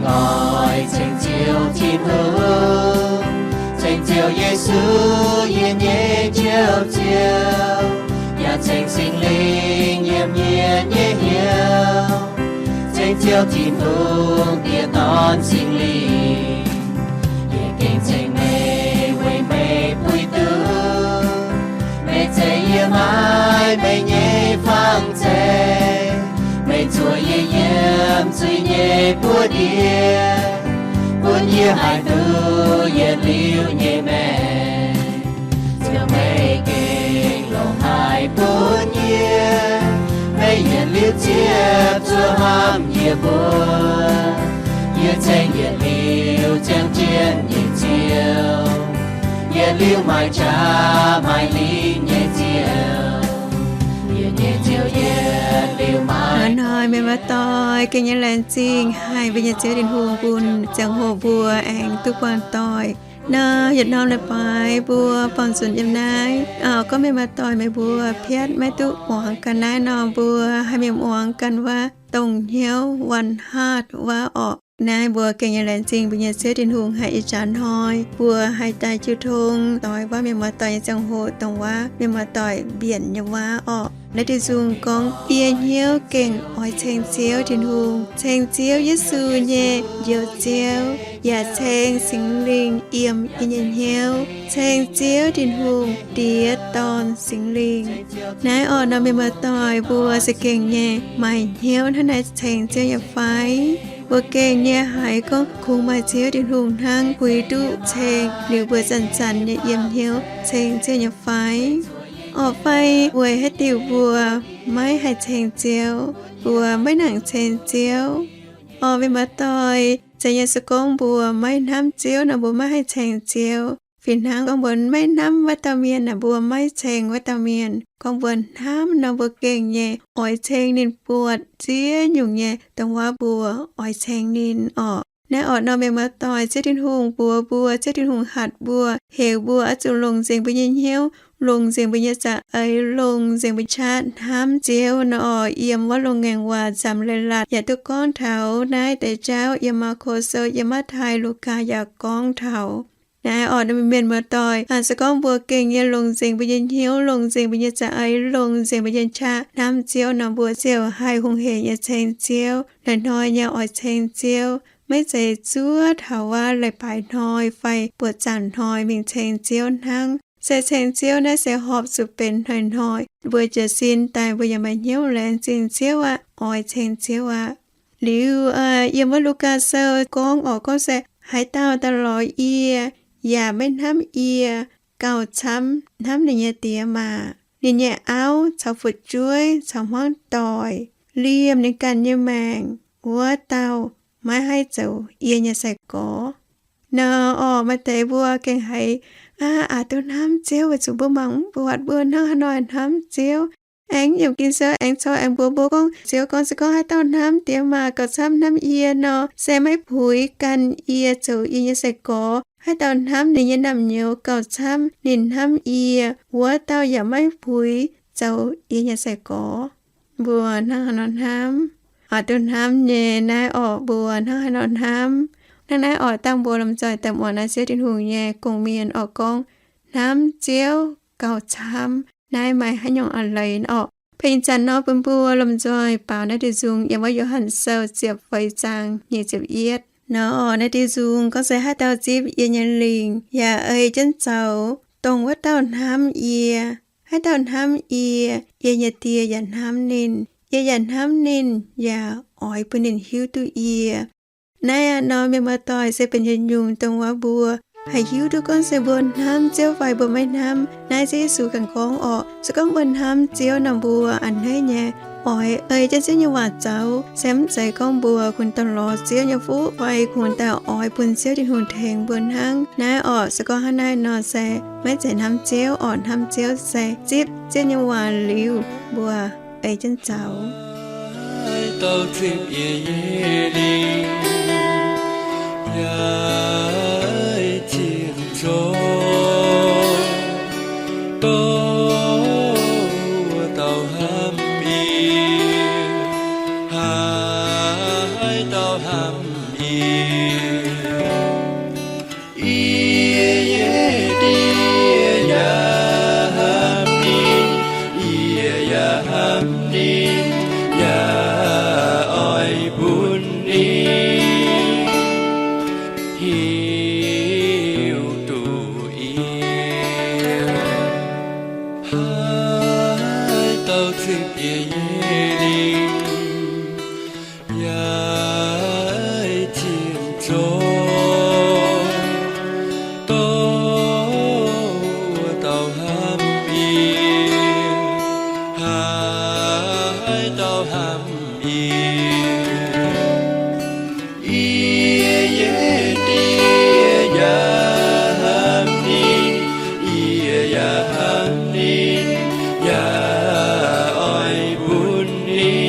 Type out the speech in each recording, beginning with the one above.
Doix ceng Ziouv Tin-Hungh, ceng Ziouv Yesu, yie nyei Njoux Ziouv, yaac ceng Singx Lingh yiem yie nyei hnyouv. Ceng Ziouv Tin-Hungh, Diex, Dorn, Singx Lingh, yie gengh ceng meih weic meih puix duqv. Meih zeiz yie maiv meih nyei fang zeiv. Meih zuov yie yiem zuiz nyei buoz ndiev, bun yie haih duqv yietc liuz nyei maengc. Ziouv, meih gengh longc haic bun yie. Meih yietc liuz ziepc zuoqv hnamv yie mbuo. Yie ceng yietc liuz ziangh jienv nyei Ziouv, yietc liuz maaih qaqv maaih lingh nyei Ziouv. Yie nyei Ziouv yietc liuz maaih. Hnoi-hnoi meih muoz-doic gengh nyei laengz zingh haic mbuo nyei Ziouv Tin-Hungh bun ziangh hoc mbuo aengx duqv buangh doic. Nor yietc norm leiz-baaix mbuo buangh nzunc yiem naaiv. Gorngv meih muoz-doic meih mbuo piatv maiv duqv muangx ganh naaiv nor, mbuo haih mingh muangx ganh wuov dongh hnyouv one heart wuov orqc. Naaiv mbuo gengh nyei laengz zingh mbuo nyei Ziouv Tin-Hungh haic ih jaax hnoi mbuo haih daaih jiu tong doix waac mienh muoz-doic nyei ziangh hoc dongh waac mienh muoz-doic mbienc nyei waac orqc. Naaiv diuh nzung gorngv, Yie hnyouv gengh oix ceng Ziouv Tin-Hungh, ceng Ziouv Yesu nyei Njoux Ziouv, yaac ceng Singx Lingh yiem yie nyei hnyouv, ceng Ziouv Tin-Hungh, Diex, Dorn, Singx Lingh. Naaiv orqc nor, mienh muoz-doic mbuo se gengh nyei maaih hnyouv hnangv naaiv ceng Ziouv nyei fai? Mbuo gengh nyei haiz gorngv kungx maaih Ziouv Tin-Hungh hnangv puix duqv ceng liuz mbuo zanc-zanc nyei yiem hnyouv ceng Ziouv nyei fai? Orqc fai weic haaix diuc mbuo maiv haih ceng Ziouv, mbuo maiv nangc ceng Ziouv? Orqc, mienh muoz-doic, zeiz nyei se gorngv mbuo maiv hnamv Ziouv nor, mbuo maiv haih ceng Ziouv. Fih hnangv gorngv mbuo maiv hnamv wuov dauh mienh naaic, mbuo maiv ceng wuov dauh mienh. Gorngv mbuo hnamv nor, mbuo gengh nyei oix ceng ninh buatc ziex nyungc nyei dongh waac mbuo oix ceng ninh orqc. Naaiv orqc nor, mienh muoz-doic, Ziouv Tin-Hungh mbuox mbuo, Ziouv Tin-Hungh hatc mbuo, heuc mbuo oix zuqc longc nzengc mbuo nyei hnyouv, longc nzengc mbuo nyei za'eix, longc nzengc mbuo qaqv hnamv Ziouv nor orqc. Yiem wuov Loz-Ngaengc Waac Nzamc Leiz-Latc yaac duqv gorngv taux naaiv deix jauv, yiem Maako Sou, yiem Matv^tai, Lugaa yaac gorngv taux. Naaiv orqc, mienh muoz-doic, se gorngv mbuo gengh nyei longc nzengc mbuo nyei hnyouv, longc nzengc mbuo nyei za'eix, longc nzengc mbuo nyei qaqv hnamv Ziouv nor, mbuo ziouc haih hungh heic nyei ceng Ziouv, hnoi-hnoi nyei oix ceng Ziouv. Maiv zeiz zuov taux wuov leiz-baaix hnoi fai buoqc zaangc hnoi mingh ceng Ziouv hnangv. Se ceng Ziouv naaiv se horpc zuqc benx hnoi-hnoi mbuo jiez sin daaih, mbuo yaac maaih hnyouv laengz zingh Ziouv aqv, oix ceng Ziouv aqv. Liuz yiem wuov Lugaa Sou gorngv orqc, gorngv se, Haaix dauh daaih lorz yie, yaac maiv hnamv yie, gauh camv hnamv ninh nyei diex maac, ninh nyei auv caux fu'jueiv caux hmuangv doic, liemh ninh ganh nyei maengc, wuov dauh maiv haih zoux yie nyei sai-gorx. Nor orqc, maaih deix mbuo gengh haiz, Aav, aav, duqv hnamv Ziouv weic zuqc mbuo mangc mv buatc mbuo hnangv haaix nor hnamv Ziouv. Aengx yiem Ging-Sou aengx corc aengx mbuox mbuo gorngv, Ziouv gorngv se gorngv haaix dauh hnamv diex maac gauh camv hnamv yie nor, se maiv puix ganh yie zoux yie nyei sai-gorx. Haaix dauh hnamv ninh nyei naamh nyouz gauh camv ninh hnamv yie, wuov dauh yaac maiv puix zoux yie nyei sai-gorx. Mbuo hnangv haaix nor hnamv? Oix duqv hnamv nyei naaiv orqc, mbuo hnangv haaix nor hnamv? Hnangv naaiv orqc, dangh mbuo lomh nzoih daaih muangx naaiv Ziouv Tin-Hungh nyei gong-mienh orqc gorngv, hnamv Ziouv gauh camv. Naaiv maaih haaix nyungc a'leiz orqc? Beiv ih zanc nor bun mbuo lomh nzoih baaux naaiv diuh nzung yiem wuov Yo^han Sou ziepc feix zaang nyic ziepc yietv nor orqc. Naaiv diuh nzung gorngv se, Haaix dauh zipv yie nyei lingc yaac ei jienv zoux, dongh wuov dauh hnamv yie. Haaix dauh hnamv yie, yie nyei Die yaac hnamv ninh. Yie yaac hnamv ninh yaac oix bun ninh hiuv duqv yie. Naaiv aqv nor, mienh muoz-doic, se benx yietc nyungc dongh wuov mbuo haih hiuv duqv gorngv se mbuo hnamv Ziouv fai mbuo maiv hnamv. Naaiv Ziouv Yesu ganh gorngv orqc, se gorngv mbuo hnamv Ziouv nor, mbuo a'hneiv nyei oix ei jienv Ziouv nyei waac zoux. Se mv zeiz gorngv mbuo kungx daaih lorz Ziouv nyei fuqv fai kungx daaih oix bun Ziouv Tin-Hungh tengx mbuo hnangv. Naaiv orqc, se gorngv hnangv naaiv nor se maiv zeiz hnamv Ziouv orqc. Hnamv Ziouv se zipv Ziouv nyei waac liuz, mbuo ei jienv zoux. Haaix dauh zipv yie nyei lingc, yaac ei jienv zoux, dongh wuov dauh hnamv yie. Haaix dauh hnamv yie, Zingh Diex nyei lingc, yaac tin-dorngh, dorh wuov dauh hnamv yie, haaix dauh hnamv yie, yie nyei Diex yaac hnamv ninh, yie yaac hnamv ninh, yaac oix bun ninh.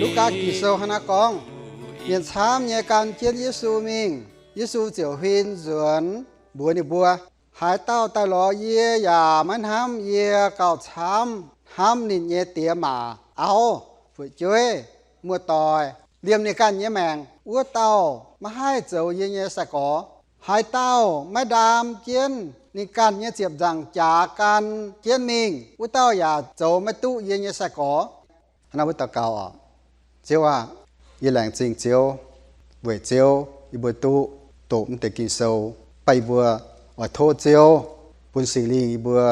Lugaa Ging-Sou hnangv naaiv gorngv, mienh camv nyei gan jienv Yesu mingh. Yesu ziouc huin nzuonx mbuox ninh mbuo, haaix dauh daaih lorz yie yaac maiv hnamv yie gauh camv hnamv ninh nyei diex maac, auv, fu'jueiv, muoz-doic, liemh ninh ganh nyei maengc, wuov dauh maiv haih zoux yie nyei sai-gorx. Haaix dauh maiv ndaam jienv ninh ganh nyei ziepc nzaangc jaax gan jienv mingh, wuov dauh yaac zoux maiv duqv yie nyei sai-gorx. Hnangv naaiv mbuo daux gaux oc. Ziouv aah! Yie laengz zingh Ziouv weic Ziouv yie mbuo duqv doqc mv deix Ging-Sou. Baac yie mbuo oix tov Ziouv bun Singx Lingh yie mbuo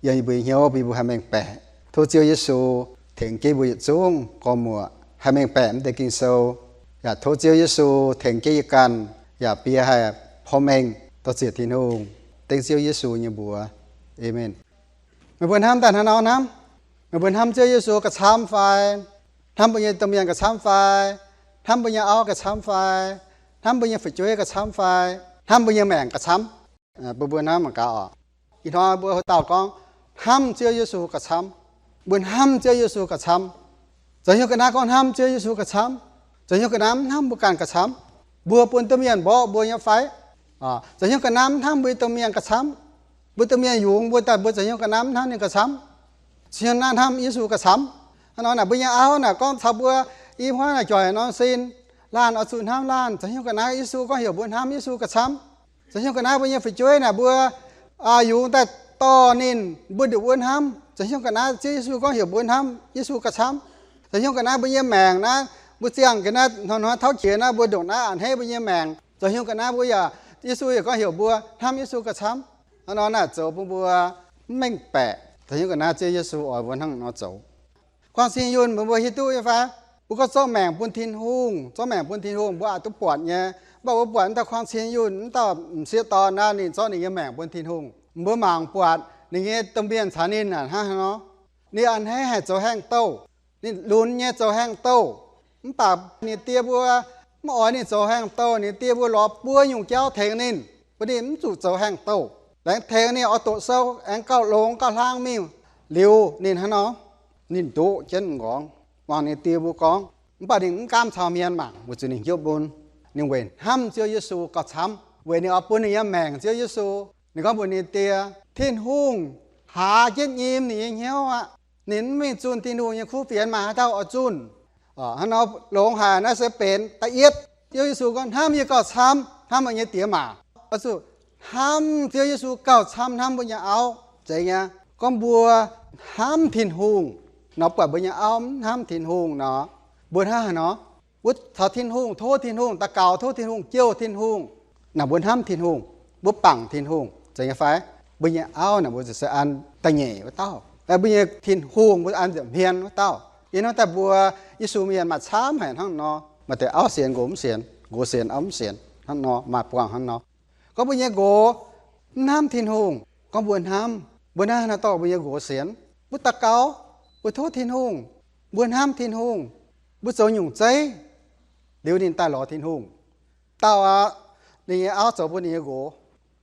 yiem yie mbuo hnyouv bun yie mbuo haih mengh baeqc. Tov Ziouv Yesu tengx jienv yie mbuo yietc zungv gormx-muoc haih mengh baeqc mv deix Ging-Sou, yaac tov Ziouv Yesu tengx jienv yie ganh yaac bieqc haih porv mengh dorh ziec Tin-Hungh. Dengv Ziouv Yesu nyei mbuox, aamen. Meih mbuo hnamv daaih hnangv nor hnamv? Meih mbuo hnamv Ziouv Yesu gauh camv fai? Hnamv mbuo nyei domh mienh gauh camv fai? Hnamv mbuo nyei auv gauh camv fai? Hnamv mbuo nyei fu'jueiv gauh camv fai? Hnamv mbuo nyei maengc gauh camv? Bun mbuo hnamv mangc gaax oc. Ih hnoi mbuo haaix dauh gorngv hnamv Ziouv Yesu gauh camv? Mbuo hnamv Ziouv Yesu gauh camv. Zoux hnyouv ga'naaiv gorngv hnamv Ziouv Yesu gauh camv. Zoux hnyouv ga'naaiv mv hnamv mbuo ganh gauh camv. Mbuo bun domh mienh mborqv mbuo nyei fai? Zoux hnyouv ga'naaiv mv hnamv mbuo nyei domh mienh gauh camv. Mbuo domh mienh yungz mbuo daaih, mbuo zoux hnyouv ga'naaiv mv hnamv ninh gauh camv. Zoux hnyouv ga'naaiv hnamv Yesu gauh camv. Hnangv nor naaic mbuo nyei auv naaic gorngv caux mbuo, i hmuangv naaic joic nor sin, laanh oix zuqc hnamv laanh. Zoux hnyouv ga'naaiv Yesu gorngv heuc mbuo hnamv Yesu gauh camv. Zoux hnyouv ga'naaiv mbuo nyei fu'jueiv naaic mbuo yungz daaih dorh ninh, mbuo nduqc wuov hnamv. Zoux hnyouv ga'naaiv Ziouv Yesu gorngv heuc mbuo hnamv Yesu gauh camv. Zoux hnyouv ga'naaiv mbuo nyei maengc naaiv, mbuo ziangh ga'naaiv hnoi-hnoi tauv qiex naaiv, mbuo ndongc naaiv a'hneiv mbuo nyei maengc. Zoux hnyouv ga'naaiv mbuo yaac, Yesu yaac gorngv heuc mbuo hnamv Yesu gauh camv. Hnangv nor naaic zoux bun mbuo mv mengh baeqc. Zoux hnyouv ga'naaiv Ziouv Yesu oix mbuo hnangv nor zoux. Kuang cin yunh mbuo hiuv duqv nyei fai? Mbuo gorngv zorqv maengc bun Tin-Hungh, zorqv maengc bun Tin-Hungh, mbuo aqc duqv buatc nyei. Mv baac mbuo buatc naaiv dauh kuang cin yunh, naaiv dauh m'sieqv dorn naaiv, ninh zorqv ninh nyei maengc bun Tin-Hungh. Mbuo mangc buatc ninh nyei domh mienh caux ninh hnangv haaix nor. Ninh a'hneiv haic zoux haengh douh. Ninh lunx nyei zoux haengh douh. Mv baac ninh die mbuo mv oix ninh zoux haengh douh. Ninh die mbuo lorz buo nyungc jauv tengx ninh, bun ninh mv zuqc zoux haengh douh. Laengz tengx ninh oix doqc sou aengx gauh longx gauh hlang mingh. Liuz ninh hnangv nor, ninh ndoqv jienv m'nqorngv muangx ninh die mbuo gorngv. Mv baac ninh mv gaamv caux hmien mangc, weic zuqc ninh hnyouv mun. Ninh weic hnamv Ziouv Yesu gauh camv, weic ninh oix bun ninh nyei maengc Ziouv Yesu. Ninh gorngv mbuox ninh die, Tin-Hungh hlaax jienv nyim ninh nyei hnyouv aqv. Ninh mv mingh zunh Tin-Hungh nyei kuv fienx, maaih haaix dauh oix zunh? Hnangv nor longx haic. Naaiv se benx da'yietv. Ziouv Yesu gorngv, hnamv yie gauh camv hnamv meih nyei diex maac. Oix zuqc hnamv Ziouv Yesu gauh camv hnamv mbuo nyei auv. Zeiz nyei. Gorngv mbuo hnamv Tin-Hungh nor, buatc mbuo nyei auv mv hnamv Tin-Hungh nor, mbuo hnangv haaix nor? Mbuo caux Tin-Hungh, tov Tin-Hungh, daux gaux tov Tin-Hungh, jouh Tin-Hungh, naaic mbuo hnamv Tin-Hungh, mbuo bangc Tin-Hungh, zeiz nyei fai? Mbuo nyei auv naaic mbuo ziouc se an da'nyeic wuov dauh. Mbuo nyei Tin-Hungh mbuo an nza'hmien wuov dauh. Yie hnamv daaih mbuo Yesu mienh maaih camv haic hnangv nor. Maaih deix auv sienx, nqox mv sienx, nqox sienx, auv mv sienx, hnangv nor maaih buangh hnangv nor. Gorngv mbuo nyei nqox mv hnamv Tin-Hungh, gorngv mbuo hnamv, mbuo hnangv haaix nor dorh mbuo nyei nqox sienx? Mbuo daux gaux, mbuo tov Tin-Hungh, mbuo hnamv Tin-Hungh, mbuo zoux nyungc zeiv, liuz ninh daaih lorz Tin-Hungh. Dauh aqv, ninh nyei auv zoux bun ninh nyei nqox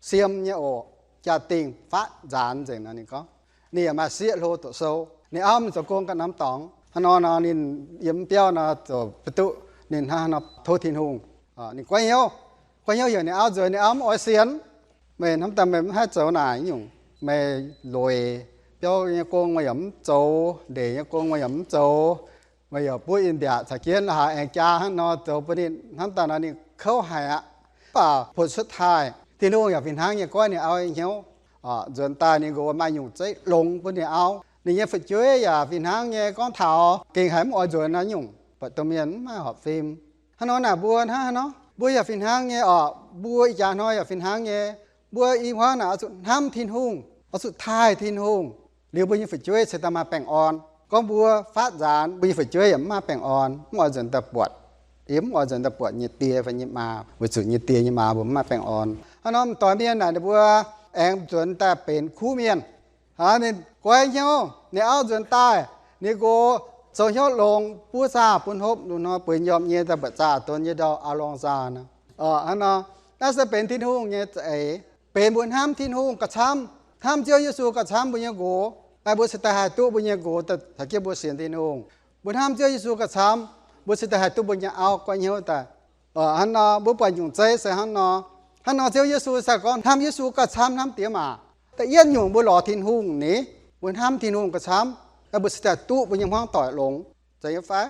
siem nyei oc, jaa-dingh fatv nzaanx nzengc nor. Ninh gorngv ninh yaac maaih sieqv hlo doqc sou. Ninh auv mingh zoux gong ganh norm dorngx. Hnangv nor nor ninh yiem biauv nor ziouc ba'duqv ninh hnangv haaix nor tov Tin-Hungh. Ninh goiv hnyouv, goiv hnyouv heuc ninh auv nzuonx, ninh auv mv oix sienx. Meih hnamv daaih meih mv haih zoux naaic nyungc. Meih loic, biauv nyei gong meih yaac mv zoux, ndeic nyei gong meih yaac mv zoux. Meih yaac buov in-mbiaatc caux jienv haaix aengx jaa hnangv nor zoux bun ninh hnamv daaih nor ninh kouv haic aqv. Mv baac ผลสุดท้าย Tin-Hungh yaac fih hnangv nyei goiv ninh auv nyei hnyouv. Nzuonx daaih ninh nqox maaih nyungc zeiv longx bun ninh auv. Ninh nyei fu'jueiv yaac fih hnangv nyei gorngv taux gengh haiz mv oix nzuonx naaiv nyungc, buatc domh mienh mv maaih horpc fim. Hnangv nor naaic mbuo hnangv haaix nor? Mbuo yaac fih hnangv nyei oc. Mbuo ih jaax hnoi yaac fih hnangv nyei. Mbuo i hmuangv naaic oix zuqc hnamv Tin-Hungh, oix zuqc taaih Tin-Hungh. Liuz mbuo nyei fu'jueiv cingx daaih maaih baengh orn. Gorngv mbuo faatv nzaanx, mbuo nyei fu'jueiv yaac mv maaih baengh orn, mv oix nzuonx daaih buatc. Yie mv oix nzuonx daaih buatc nyei die fai nyei maa, weic zuqc nyei die nyei maa mbuo mv maaih baengh orn. Hnangv nor m'doix mienh naaic ninh mbuo aengx nzuonx daaih benx kuv mienh. Aa, ninh goiv hnyouv, ninh auv nzuonx daaih, ninh nqox zoux hnyouv longx, buov zaah bun hopv, lunx hnoi bueix njormh nyei daaih buatc zaah donx nyei ndau, aa, lorngh zaah nor. Hnangv nor, naaiv se benx Tin-Hungh nyei za'eix, benx mbuo hnamv Tin-Hungh gauh camv, hnamv Ziouv Yesu gauh camv mbuo nyei nqox. Mbuo cingx daaih haih duqv mbuo nyei nqox daaih taux jienv mbuo sienx Tin-Hungh. Mbuo hnamv Ziouv Yesu gauh camv, mbuo cingx daaih haih duqv mbuo nyei auv goiv hnyouv daaih. Hnangv nor, mbuo buatc nyungc zeiv se hnangv nor. Hnangv nor Ziouv Yesu se gorngv hnamv Yesu gauh camv hnamv diex maac. Da'yietv nyungc mbuo lorz Tin-Hungh ni, mbuo hnamv Tin-Hungh gauh camv, mbuo cingx daaih duqv mbuo nyei hmuangv doic longx, zeiz nyei fai?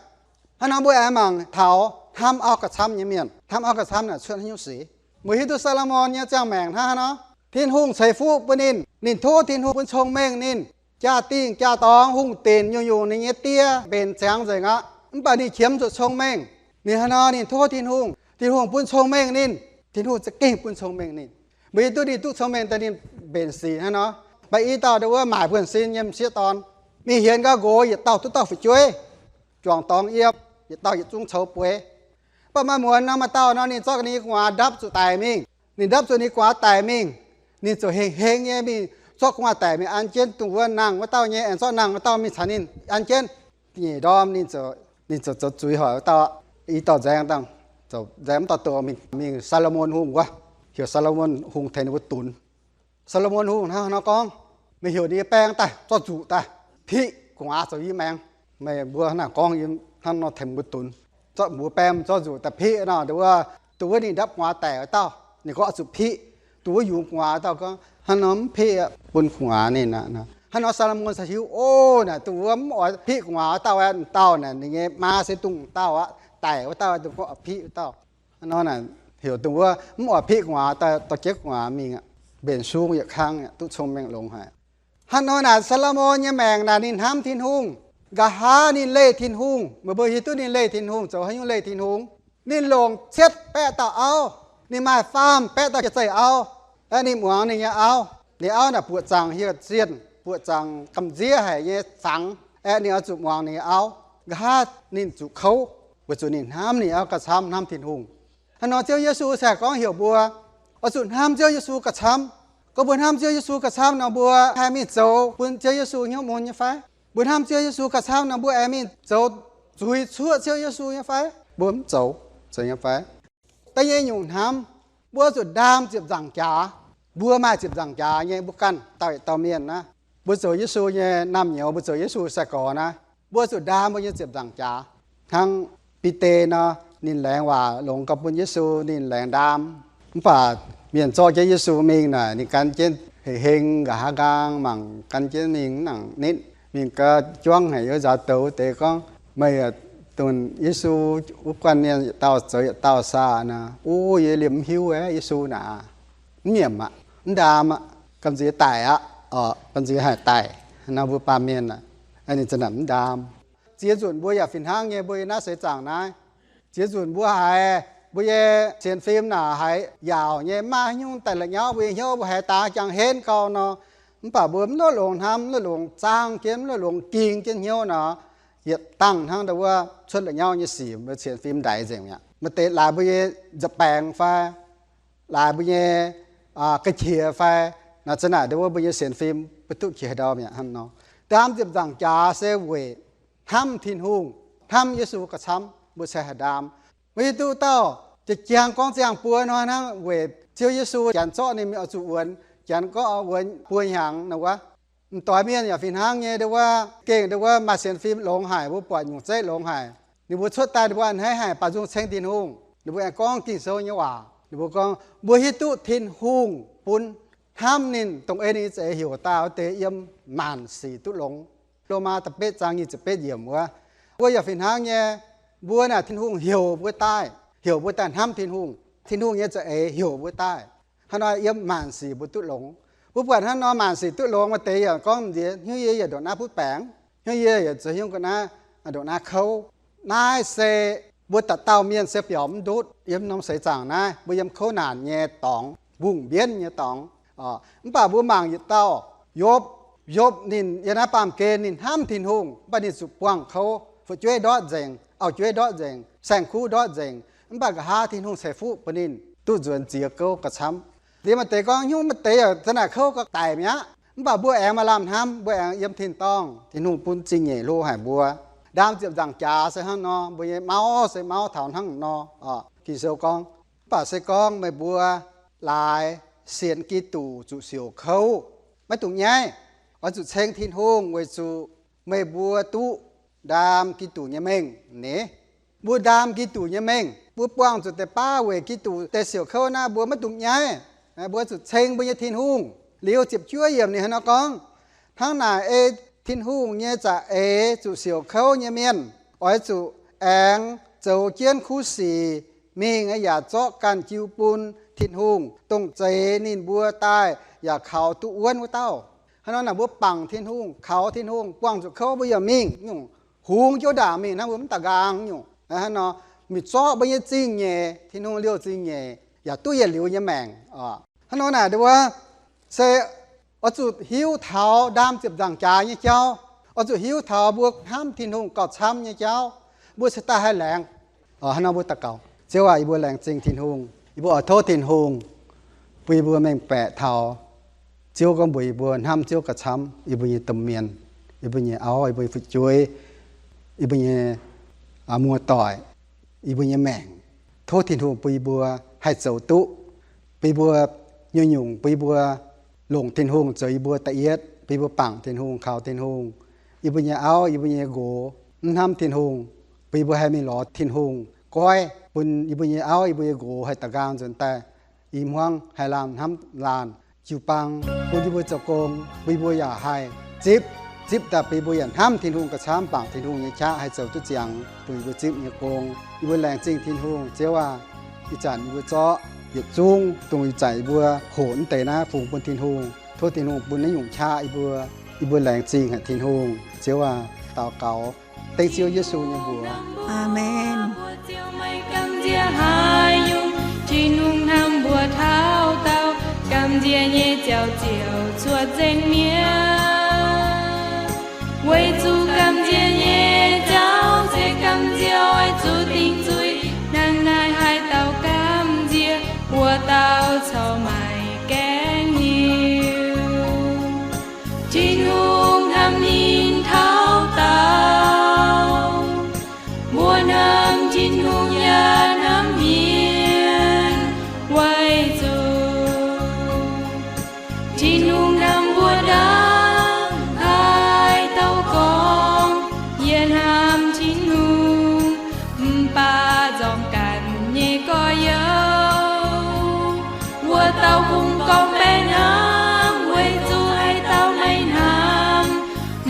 Hnangv nor mbuo aengx mangc taux hnamv auv gauh camv nyei mienh. Hnamv auv gauh camv naaic cuotv haaix nyungc sic? Mbuo hiuv duqv Saa^lo^morn nyei ziangh maengc hnangv haaix nor. Tin-Hungh ceix fuqv bun ninh, ninh tov Tin-Hungh bun cong-mengh ninh, jaa-dingh jaa-dorngx hungh dinc nyungc-nyungc ninh nyei die mbenc ziangx nzengc aqv. Mv baac ninh qiemx zuqc cong-mengh. Ninh hnangv nor ninh tov Tin-Hungh, Tin-Hungh bun cong-mengh ninh. Tin-Hungh za'gengh bun cong-mengh ninh. Mbuo hiuv duqv ninh duqv cong-mengh daaih ninh mbenc sic hnangv nor. Maaih i dauh ndau wuov maaic buonv-sin nyei m'sieqv dorn, mingh hienx gau nqox yietc dauh duqv dauh fu'jueiv, juangc dorngx yiem, yietc dauh yietc zungv coux bueix. Mv baac maaih muonz nor maaih dauh nor ninh zorqv ninh nyei gu'nguaaz ndapv zuqc daic mingh. Ninh ndapv zuqc ninh gu'nguaaz daic mingh, ninh ziouc heng-heng nyei mingh zorqv gu'nguaaz daic mingh an jienv dongh wuov nangh wuov dauh nyei, aengx zorqv nangh wuov dauh mingh caux ninh an jienv. Nyeic ndorm ninh ziouc, ninh ziouc zoux zuiz hoic wuov dauh, i dauh nzaeng dangh, zoux nzaeng wuov dauh doz mingh, mingh Saa^lo^morn Hungh wuov, heuc Saa^lo^morn Hungh tengx ninh mbuo dunx. Saa^lo^morn Hungh hnangv nor gorngv, meih heuc ninh nyei baeng daaih zorqv nzuqc daaih piqv gu'nguaaz zoux i maengx. Meih mbuo hnangv naaic gorngv hnangv nor tengx mbuo dunx. Zorqv mbuox baeng zorqv nzuqc daaih piqv nor, dongh wuov, dongh wuov ninh ndapv gu'nguaaz daic wuov dauh, ninh gorngv oix zuqc piqv. Dongh wuov yungz gu'nguaaz dauh gorngv, hnangv nor mv piqv, bun gu'nguaaz ninh aqv. Hnangv nor Saa^lo^morn se hiuv, o, naaic dongh wuov mv oix piqv gu'nguaaz wuov dauh aeqv, dauh naaic ninh nyei maa se dongh dauh aqv, daic wuov dauh, dongh gorngv oix piqv wuov dauh. Hnangv nor naaic heuc dongh wuov mv oix piqv gu'nguaaz daaih dorh jienv gu'nguaaz mingh aqv. Mbenc sung yietc kang aqv, duqv cong-mengh longx haic. Hnangv nor naaic Saa^lo^morn nyei maengc naaic ninh hnamv Tin-Hungh, nqa'haav ninh leih Tin-Hungh. Meih mbuo hiuv duqv ninh leih Tin-Hungh zoux haaix nyungc leih Tin-Hungh? Ninh longc cietv baeqv dauh auv, ninh maaih faam baeqv dauh jiex zeih auv. Aeqv, ninh muangx ninh nyei auv. Ninh auv naaic buoqc zaangc hieh zienh, buoqc zaangc gamh nziev haic nyei fangx. Aeqv, ninh oix zuqc muangx ninh nyei auv. Nqa'haav ninh zuqc kouv, weic zuqc ninh hnamv ninh auv gauh camv hnamv Tin-Hungh. Hnangv nor Ziouv Yesu se gorngv heuc mbuo oix zuqc hnamv Ziouv Yesu gauh camv. Gorngv mbuo hnamv Ziouv Yesu gauh camv nor, mbuo haih mingh zoux bun Ziouv Yesu hnyouv mun nyei fai? Mbuo hnamv Ziouv Yesu gauh camv nor, mbuo aengx mingh zoux zuiz cuoqv Ziouv Yesu nyei fai? Mbuo mv zoux, zoux nyei fai? Da'nyeic nyungc hnamv, mbuo zuqc ndaam ziepc nzaangc jaax. Mbuo maaih ziepc nzaangc jaax nyei, mbuo ganh dauh yietc dauh mienh naaiv. Mbuo zoux Yesu nyei naamh nyouz, mbuo zoux Yesu sai-gorx naaiv, mbuo zuqc ndaam mbuo nyei ziepc nzaangc jaax. Hnangv Bide nor, ninh laengz waac longx gauh bun Yesu, ninh laengz ndaam. Mv baac mienh zorqv jienv Yesu mingh naaic, ninh gan jienv heh heng nqa'haav nqaang mangc gan jienv mingh mv nangc nitv. Mingh gau juangv haic, yiem nzaaux douz deix gorngv, meih dongh Yesu wuov guanh mienh yietc dauh zoux yietc dauh saah nor. O, yie liemh mv hiuv aeqv, Yesu naaic, mv nyiemc aqv, mv ndaam aqv, gamh nziex daic aqv, gamh nziex haih daic. Nor mbuo baamh mienh aeqv, ninh za'naaic mv ndaam. Ziex nzunc mbuo yaac fih hnangv nyei, mbuo yiem naaiv seix zaangc naaiv. Ziex nzunc mbuo haiz mbuo nyei sienx fim naaic haiz yaauc nyei, mv maaih haaix nyungc daaih la'nyauv mbuo nyei hnyouv, mbuo haiz daaih jangx henv gau nor. Mv baac mbuo mv longx hnamv, mv longx zaangh jienv, mv longx ging jienv hnyouv nor, yietc dangh hnangv ndau wuov cuotv la'nyauv nyei sic, mbuo sienx fim ndaix nzengc mi'aqv. Maaih deix laaix mbuo nyei nza'baengx fai laaix mbuo nyei ga'qiex fai, naaic za'naaic ndau wuov mbuo nyei sienx fim mbuo duqv qiex ndau mi'aqv hnangv nor. Ndaam ziepc nzaangc jaax se weic hnamv Tin-Hungh, hnamv Yesu gauh camv mbuo se haih ndaam. Mbuo hiuv duqv dauh jiex jangx gorngv ziangh buo hnoi hnangv weic Ziouv Yesu janx zorqv ninh mingh oix zuqc wuonx, janx gorngv wuonx buo hnyangx nor wuov. M'doix mienh yaac fih hnangv nyei, ndau wuov gengh ndau wuov maaih sienx fim longx haic, mbuo buatc nyungc zeiv longx haic. Ninh mbuo cuotv daaih ninh mbuo a'hneiv haic, baac nzung ceng Tin-Hungh. Ninh mbuo aengx gorngv Ging-Sou nyei waac. Ninh mbuo gorngv mbuo hiuv duqv Tin-Hungh bun hnamv ninh, dongh ei ninh nyei za'eix heuc daaih wuov deix yiem maanc sic duqv longx. Lomaa da'betv zaang nyic ziepc betv yiemc wuov. Mbuo yaac fih hnangv nyei, mbuo naaic Tin-Hungh heuc mbuo daaih, heuc mbuo daaih hnamv Tin-Hungh. Tin-Hungh nyei za'eix heuc mbuo daaih. Hnangv nor yiem maanc sic mbuo duqv longx. Mbuo buatc hnangv nor maanc sic duqv longx, maaih deix yaac gorngv nziex hnyouv yie yaac ndongc naaiv butv baengc, hnyouv yie yaac zoux hnyouv ga'naaiv, ndongc naaiv kouv. Naaiv se mbuo dauh dauh mienh se biaux mv ndutv yiem norm seix zaangc naaiv, mbuo yiem kouv naanc nyei dorngx, mbungh mbienv nyei dorngx. Mv baac mbuo mangc yietc dauh Yopv, Yopv ninh yiem naaiv baamh gen ninh hnamv Tin-Hungh, mv baac ninh zuqc buangh kouv, fu'jueiv ndortv nzengc, auv-jueiv ndortv nzengc, saeng-kuv ndortv nzengc, mv baac nqa'haav Tin-Hungh ceix fuqv bun ninh duqv nzuonx ziex gouv gauh camv. Liuz maaih deix gorngv, nyungc maaih deix yaac za'naaic kouv gauh daic mi'aqv. Mv baac mbuo aengx maaih lamh hnamv, mbuo aengx yiem tin-dorngh, Tin-Hungh bun zingh nyeic hlo haic mbuo. Ndaam ziepc nzaangc jaax se hnangv nor, mbuo nyei mauv se mauv taux hnangv nor. Ging-Sou gorngv, mv baac se gorngv meih mbuo laaix sienx Giduc zuqc siouc kouv, maiv dungx nyaiv. Oix zuqc ceng Tin-Hungh weic zuqc meih mbuo duqv ndaam Giduc nyei mengh. Ni, mbuo ndaam Giduc nyei mengh, mbuo buangh zuqc deix baav weic Giduc deix siouc kouv naaiv, mbuo maiv dungx nyaiv. Mbuo zuqc ceng mbuo nyei Tin-Hungh. Liuz ziepc juov yiemc ninh hnangv nor gorngv, hnangv naaic ei Tin-Hungh nyei za'eix zuqc siouc kouv nyei mienh oix zuqc aengx zoux jienv kuv sic mingh yaac zorqv ganh jiu bun Tin-Hungh, dongh zeix ninh mbuo daaih yaac kaux duqv wuonv wuov dauh. Hnangv nor naaic mbuo bangc Tin-Hungh, kaux Tin-Hungh, buangh zuqc kouv mbuo yaac mingh nyungc, hungx jienv ndaangc mingh hnangv mbuo mv daux nqaang nyungc. Hnangv nor, mingh zorqv mbuo nyei zingh nyeic, Tin-Hungh liouh zingh nyeic yaac duqv yietc liuz nyei maengc. Hnangv nor naaic wuov se oix zuqc hiuv taux ndaam ziepc nzaangc jaax nyei jauv. Oix zuqc hiuv taux mbuo hnamv Tin-Hungh gauh camv nyei jauv. Mbuo se daaih haih laengz. Hnangv nor mbuo daux gaux. Ziouv aac, yie mbuo laengz zingh Tin-Hungh. Yie mbuo oix tov Tin-Hungh bun yie mbuo mengh baeqc taux Ziouv gorngv mbuox yie mbuo hnamv Ziouv gauh camv yie mbuo nyei domh mienh, yie mbuo nyei auv, yie mbuo nyei fu'jueiv, yie mbuo nyei muoz-doic, yie mbuo nyei maengc. Tov Tin-Hungh bun yie mbuo haih zoux duqv, bun yie mbuo nyungc-nyungc, bun yie mbuo longc Tin-Hungh zoux yie mbuo da'yietv, bun yie mbuo bangc Tin-Hungh, kaux Tin-Hungh. Yie mbuo nyei auv, yie mbuo nyei nqox mv hnamv Tin-Hungh, bun yie mbuo haih mingh lorz Tin-Hungh goiv, bun yie mbuo nyei auv, yie mbuo nyei nqox haih daux nqaang nzuonx daaih i hmuangv haih lamh hnamv laanh jiu-baang, bun yie mbuo zoux gong, bun yie mbuo yaac haih zipv, zipv daaih bun yie mbuo yaac hnamv Tin-Hungh gauh camv, bangc Tin-Hungh nyei qaqv haih zoux duqv ziangx dongh yie mbuo zipv nyei gong. Yie mbuo laengz zingh Tin-Hungh. Ziouv aac, ih zanc yie mbuo zorqv yietc zungv dongh ih zanc yie mbuo hoqc naaiv deix naaiv fungx bun Tin-Hungh. Tov Tin-Hungh bun naaiv nyungc qaqv yie mbuo. Yie mbuo laengz zingh haic Tin-Hungh. Ziouv aac, daux gaux dengv Ziouv Yesu nyei mbuox. Aamen. Mbuo Ziouv meih gamh nziex haaix nyungc, Tin-Hungh hnamv mbuo taux daauh, gamh nziex nyei ziouc ziouc cuotv nzengc mi'aqv. Weic zuqc gamh nziex nyei jauv se gamh nziex oix zuqc dingc zuiz, hnangv naaiv haaix dauh gamh nziex, wuov dauh corc maiv gaengh hiuv. Tin-Hungh hnamv ninh taux daauh, mbuo hnamv Tin-Hungh yaac hnamv mienh, weic zuqc Tin-Hungh hnamv mbuo hnangv haaix dauh gorngv, Yie hnamv Tin-Hungh, mv baac nzorng ganh nyei gorx-youz, wuov dauh kungx gorngv baeqc hnangv, weic zuqc haaix dauh maiv hnamv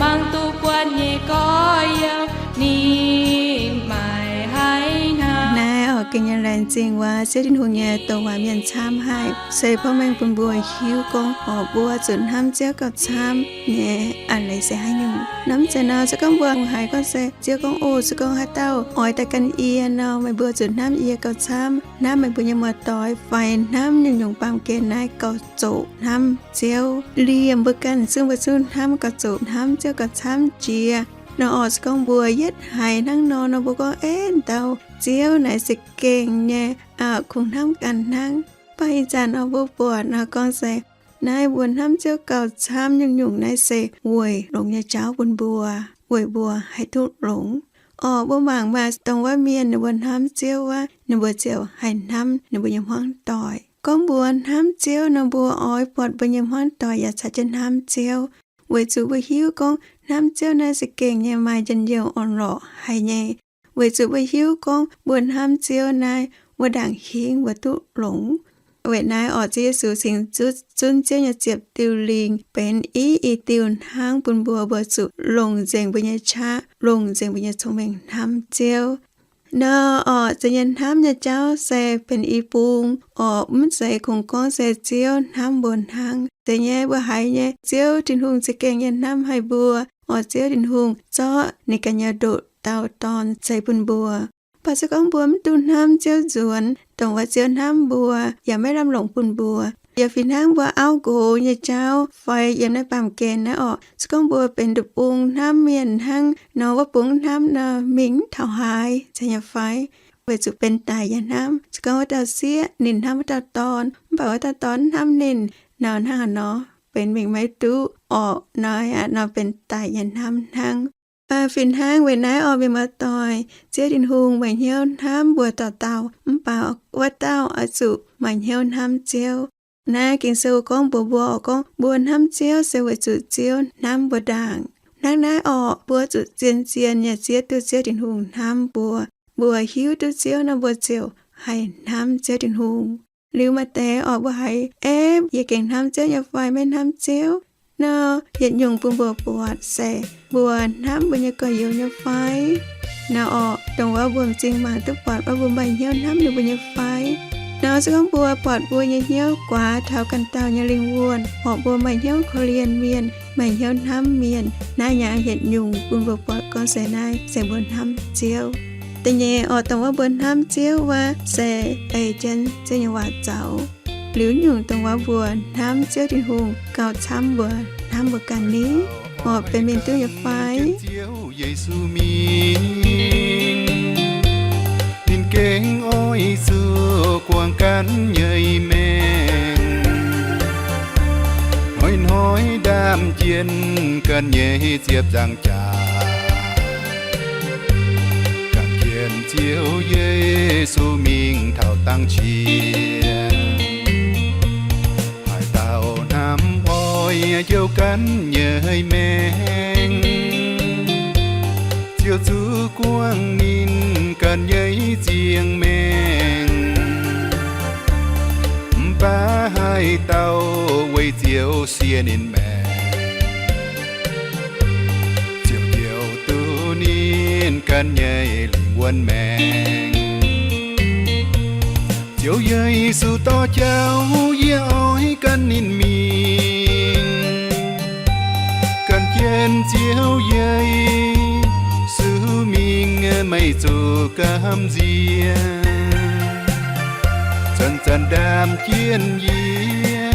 mangc duqv buatc nyei gorx-youz, ninh maiv haih hnamv. Naaiv oix gengh nyei laengz zingh waac Ziouv Tin-Hungh nyei douc waac mienh camv haic, se porv mengh bun mbuo hiuv gorngv oix mbuo zuqc hnamv Ziouv gauh camv nyei a'leiz se haaix nyungc. Hnamv se nor, se gorngv mbuo haiz gorngv se Ziouv gorngv, O, se gorngv haaix dauh oix daaih gan yie nor, meih mbuo zuqc hnamv yie gauh camv, hnamv meih mbuo nyei muoz-doic fai hnamv nyungc-nyungc baamh gen naaiv gauh zoqc hnamv Ziouv. Liemh mbuo ganh zungv, mbuo zungv hnamv gauh zoqc hnamv Ziouv gauh camv jiex. Nor oix se gorngv mbuo yietv haiz hnangv nor, nor mbuo gorngv, Aeqv, dauh Ziouv naaiv se gengh nyei, kungx hnamv ganh hnangv. Mv baac ih zanc nor mbuo buatc nor gorngv se naaiv mbuo hnamv Ziouv gauh camv nyungc-nyungc naaiv se weic longx nyei jauv bun mbuo, weic mbuo haih duqv longx. Orqc, mbuo mangc maah, dongh wuov mienh ninh mbuo hnamv Ziouv wuov, ninh mbuo ziouc haih hnamv ninh mbuo nyei hmuangv doic. Gorngv mbuo hnamv Ziouv nor, mbuo oix buatc mbuo nyei hmuangv doic yaac caux jienv hnamv Ziouv, weic zuqc mbuo hiuv gorngv hnamv Ziouv naaiv se gengh nyei maaih njien-youh orn-lorqc haic nyei. Weic zuqc mbuo hiuv gorngv mbuo hnamv Ziouv naaiv, wuov ndaangc hingv mbuo duqv longx. Weic naaiv orqc, Ziouv Yesu cingx zunv Ziouv nyei ziepc diuh lingh benx i, i diuh hnangv bun mbuo, mbuo zuqc longc nzengc mbuo nyei qaqv, longc nzengc mbuo nyei cong-mengh hnamv Ziouv. Nor orqc, zeiz nyei hnamv nyei jauv se benx i bung orqc, mv zeiz kungx gorngv se Ziouv hnamv mbuo hnangv. Zeiz nyei, mbuo haiz nyei Ziouv Tin-Hungh za'gengh nyei hnamv haic mbuo. Orqc, Ziouv Tin-Hungh zorqv ninh ganh nyei ndoqc dauh Dorn ceix bun mbuo. Mv baac se gorngv mbuo mv duqv hnamv Ziouv nzuonx, dongh wuov Ziouv hnamv mbuo yaac maiv lamh longc bun mbuo. Yaac fih hnangv mbuo auv nqox nyei jauv fai yiem naaiv baamh gen naaiv orqc, se gorngv mbuo benx nduqc bung hnamv mienh hnangv nor, wuov bung hnamv nor mingh mv taux haaix, zeiz nyei fai? Weic zuqc benx daic nyei hnamv. Se gorngv wuov dauh sieqv ninh hnamv wuov dauh dorn, mv baac wuov dauh dorn mv hnamv ninh nor, hnangv haaix nor? Benx mingh maiv duqv orqc. Naaiv aqv nor benx daic nyei hnamv hnangv. Fih hnangv weic naaiv orqc, mienh muoz-doic, Ziouv Tin-Hungh maaih hnyouv hnamv mbuo dauh dauh, mv baac wuov dauh oix zuqc maaih hnyouv hnamv Ziouv. Naaiv Ging-Sou gorngv mbuox mbuo orqc, gorngv mbuo hnamv Ziouv se weic zuqc Ziouv hnamv mbuo ndaangc. Hnangv naaiv orqc, mbuo zuqc zien-zien nyei zieqv duqv Ziouv Tin-Hungh hnamv mbuo. Mbuo hiuv duqv Ziouv nor, mbuo ziouc haih hnamv Ziouv Tin-Hungh. Liuz maaih deix orqc, mbuo haiz, Aeqv, yie gengh hnamv Ziouv nyei fai maiv hnamv Ziouv? Nor yietc nyungc bun mbuo buatc se mbuo hnamv mbuo nyei gorx-youz nyei fai? Nor orqc, dongh wuov mbuo m'zing mangc duqv buatc wuov mbuo maaih hnyouv hnamv ninh mbuo nyei fai? Nor se gorngv mbuo buatc mbuo nyei hnyouv guaax taux ganh dauh nyei lingh wuonh, orqc, mbuo maaih hnyouv korv-lienh mienh, maaih hnyouv hnamv mienh, naaiv yaac yietc nyungc bun mbuo buatc gorngv se naaiv se mbuo hnamv Ziouv. Da'nyeic orqc, dongh wuov mbuo hnamv Ziouv wuov se ei jienv Ziouv nyei waac zoux. Liuz nyungc dongh wuov mbuo hnamv Ziouv Tin-Hungh gauh camv mbuo hnamv mbuo ganh ni, orqc, benx mingh duqv nyei fai? Yesu mingh, ninh gengh oix zuqc guangc ganh nyei maengc. Hnoi-hnoi ndaamv-jien ganh nyei ziepc nzaangc jaax, ganh jien Ziouv Yesu mingh taux dangx qiex. Haaix dauh hnamv oix jouh ganh nyei maengc, Ziouv zuqc guangc ninh ganh nyei ziangh maengc. Mv baac haaix dauh weic Ziouv siev ninh maengc, Ziouv jouh duqv ninh ganh nyei lingh wuonh maengc. Ziouv Yesu dorh jauv, yie oix gan ninh mingh. Gan jienv Ziouv Yesu mingh, maiv zuqc gamh nziex. Zanc-zanc ndaamv jienv yie,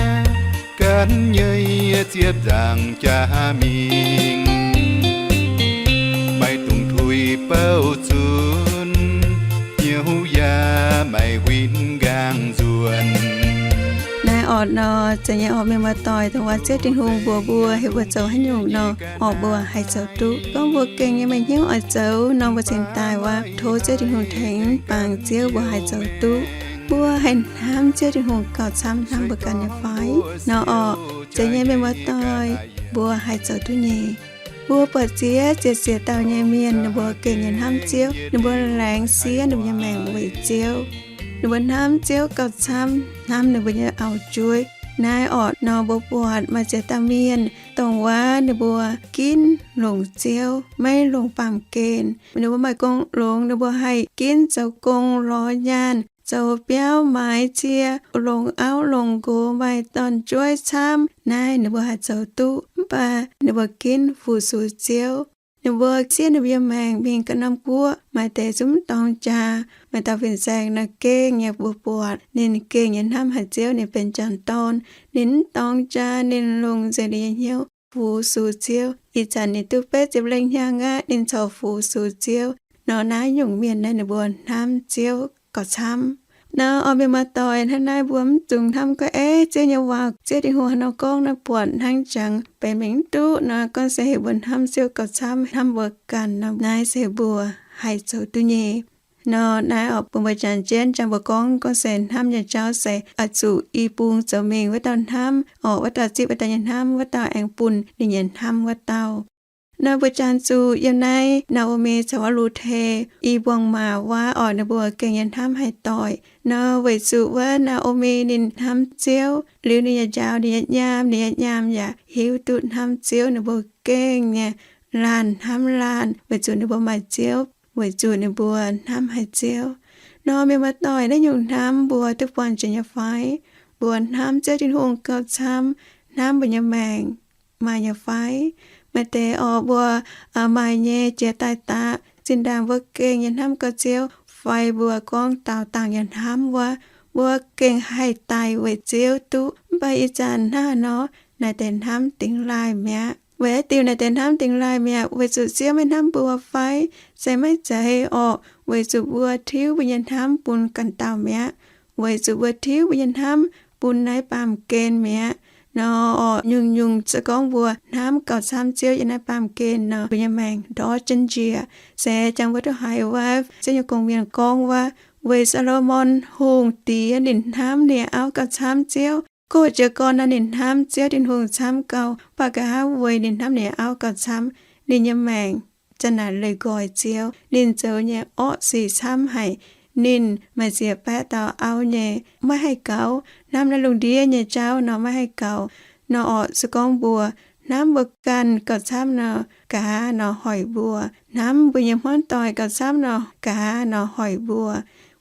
ganh nyei ziepc nzaangc jaax mingh. Maiv dungx tuix bouh zunc, hnyouv yaac maiv huin nqaang nzuonx. Naaiv orqc nor, zeiz nyei orqc, mienh muoz-doic, dongh wuov Ziouv Tin-Hungh mbuox mbuo heuc mbuo zoux haaix nyungc nor, orqc, mbuo haih zoux duqv. Gorngv mbuo gengh nyei maaih hnyouv oix zoux nor, mbuo cingx daaih wuov tov Ziouv Tin-Hungh tengx bangc Ziouv mbuo haih zoux duqv. Mbuo haih hnamv Ziouv Tin-Hungh gauh camv hnamv mbuo ganh nyei fai? Nor orqc, zeiz nyei mienh muoz-doic, mbuo haih zoux duqv nyei. Mbuo buatc ziex ziex ziex dauh nyei mienh, ninh mbuo gengh nyei hnamv Ziouv, ninh mbuo laengz siev ninh mbuo nyei maengc weic Ziouv. Ninh mbuo hnamv Ziouv gauh camv hnamv ninh mbuo nyei auv-jueiv. Naaiv orqc nor, mbuo buatc maaih ziex dauh mienh, dongh wuov ninh mbuo ginv longc Ziouv, maiv longc baamh gen. Ninh mbuo maaih gong longx, ninh mbuo haih ginv zoux gong, lorz nyaanh, zoux biauv, maaiz cie, longc auv longc nqox, maaih dorn-jueiv camv. Naaiv ninh mbuo haih zoux duqv, mv baac ninh mbuo ginv fu-sux Ziouv. Ninh mbuo siev ninh mbuo nyei maengc mingh ganh norm guoqv, maaih deix zungv mv dorngx jaax. Maaih dauh fin-saeng nor gengh nyei, mbuo buatc ninh gengh nyei hnamv haic Ziouv, ninh benx janx-dorn. Ninh mv dorngx jaax, ninh longc nzengc ninh nyei hnyouv fu-sux Ziouv. Ih zanc ninh duqv betv ziepc lengh hnyangx aqv, ninh corc fu-sux Ziouv. Nor naaiv nyungc mienh naaiv ninh mbuo hnamv Ziouv gauh camv. Nor orqc, mienh muoz-doic, hnangv naaiv mbuo mv dungx hnamv gorngv, Aeqv, Ziouv nyei waac, Ziouv Tin-Hungh haaix nor gorngv nor, buatc hnangv jangx benx mingh mv duqv nor, gorngv se heuc mbuo hnamv Ziouv gauh camv hnamv mbuo ganh nor, naaiv se mbuo haih zoux duqv nyei. Nor naaiv orqc, bun mbuo jangx jienv jangx mbuo gorngv, gorngv se hnamv nyei jauv se oix zuqc i bung zoux mingh, wuov dauh hnamv orqc, wuov dauh zipv wuov dauh nyei hnamv, wuov dauh aengx bun ninh nyei hnamv wuov dauh. Nor mbuo jangx zuqc yiem naaiv Naa^o^mi caux wuov Lu^te i mbuangz-maac wuov orqc, ninh mbuo gengh nyei hnamv haih doic. Nor weic zuqc wuov Naa^o^mi ninh hnamv Ziouv, liuz ninh yaac njaaux ninh nyei nyaam, ninh nyei nyaam yaac hiuv duqv hnamv Ziouv. Ninh mbuo gengh nyei laanh hnamv laanh weic zuqc ninh mbuo maaih Ziouv, weic zuqc ninh mbuo hnamv haic Ziouv. Nor mienh muoz-doic, naaiv nyungc hnamv mbuo duqv buangh jiex nyei fai? Mbuo hnamv Ziouv Tin-Hungh gauh camv hnamv mbuo nyei maengc maaih nyei fai? Maaih deix orqc mbuo maaih nyei jiex daaih daqc. Zinh ndaangc mbuo gengh nyei hnamv gauh Ziouv, fai mbuo gorngv daaux dangh nyei hnamv wuov, mbuo gengh haih daic weic Ziouv duqv. Mv baac ih zanc hnangv haaix nor, naaic deix hnamv dingx laaih mi'aqv. Weic haaix diuc naaic deix hnamv dingx laaih mi'aqv? Weic zuqc Ziouv maiv hnamv mbuo fai? Se maiv zeiz orqc. Weic zuqc mbuo tiuv mbuo nyei hnamv bun ganh dauh mi'aqv. Weic zuqc mbuo tiuv mbuo nyei hnamv bun naaiv baamh gen mi'aqv. Nor orqc, nyungc-nyungc se gorngv mbuo hnamv gauh camv Ziouv yiem naaiv baamh gen nor, mbuo nyei maengc ndortv jienv njiec. Se jangx mbuo duqv haiz wuov Ziouv nyei gong-mienh gorngv wuov, weic Saa^lo^morn Hungh diex ninh hnamv ninh auv gauh camv Ziouv. Gox jiez gorn nor ninh hnamv Ziouv Tin-Hungh camv gauh, mv baac nqa'haav weic ninh hnamv ninh auv gauh camv, ninh nyei maengc zanc naaic leih nqoi Ziouv. Ninh zoux nyei orqv sic camv haic. Ninh maaih ziex baeqv dauh auv nyei, maiv haih gaux. Hnamv naaiv lungh ndiev nyei jauv nor maiv haih gaux. Nor orqc, se gorngv mbuo hnamv mbuo ganh gauh camv nor, nqa'haav nor hoic mbuo. Hnamv mbuo nyei hmuangv doic gauh camv nor, nqa'haav nor hoic mbuo.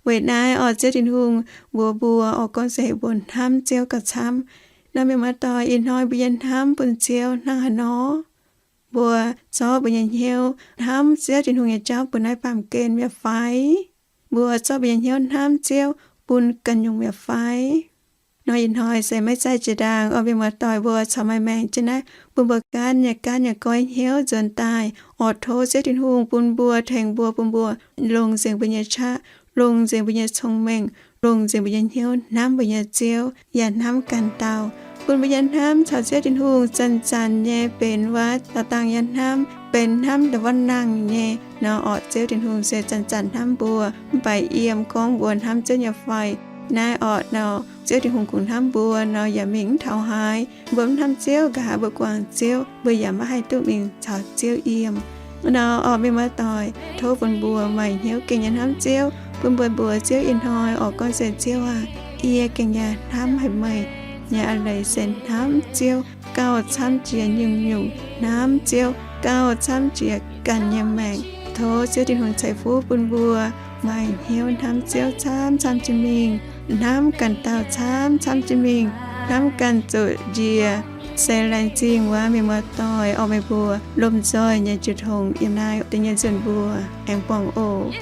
Weic naaiv orqc, Ziouv Tin-Hungh mbuox mbuo oix gorngv se heuc mbuo hnamv Ziouv gauh camv. Nor mienh muoz-doic, ih hnoi mbuo nyei hnamv bun Ziouv hnangv haaix nor? Mbuo zorqv mbuo nyei hnyouv hnamv Ziouv Tin-Hungh nyei jauv bun naaiv baamh gen mi'aqv fai? Mbuo zorqv mbuo nyei hnyouv hnamv Ziouv bun ganh nyungc mi'aqv fai? Nor ih hnoi se maiv zaih jiex ndaangc, orqc, mienh muoz-doic, mbuo corc maaih maengc jienv naaiv, bun mbuo gaanv nyei, gaanv nyei goiv hnyouv nzuonx daaih, orqc, tov Ziouv Tin-Hungh bun mbuo, tengx mbuo, bun mbuo longc nzengc mbuo nyei qaqv, longc nzengc mbuo nyei cong-mengh, longc nzengc mbuo nyei hnyouv hnamv mbuo nyei Ziouv yaac hnamv ganh dauh, bun mbuo nyei hnamv caux Ziouv Tin-Hungh zanc-zanc nyei benx wuov dauh dangh nyei hnamv, benx hnamv ndongc wuov nangh nyei. Nor orqc, Ziouv Tin-Hungh se zanc-zanc hnamv mbuo, mv baac yiem gorngv mbuo hnamv Ziouv nyei fai. Naaiv orqc, nor Ziouv Tin-Hungh kungx hnamv mbuo nor yaac mingh mv taux haaix. Mbuo mv hnamv Ziouv, nqa'haav mbuo guangc Ziouv, mbuo yaac maiv haih duqv mingh caux Ziouv yiem. Nor orqc, mienh muoz-doic, tov bun mbuo maaih hnyouv gengh nyei hnamv Ziouv, bun mbuo mbuox Ziouv ih hnoi orqc, gorngv se, Ziouv aah, yie gengh yaac hnamv haic meih nyei. A'leiz se hnamv Ziouv gauh camv jiex nyungc-nyungc, hnamv Ziouv gauh camv jiex ganh nyei maengc. Tov Ziouv Tin-Hungh ceix fuqv bun mbuo maaih hnyouv hnamv Ziouv camv-camv jiex mingh, hnamv ganh dauh camv-camv jiex mingh, hnamv ganh zuqc njiec, se laengz zingh wuov mienh muoz-doic, orqc, meih mbuo lomh nzoih nyei jiu tong yiem naaiv da'nyeic nzunc mbuo aengx buangh oc.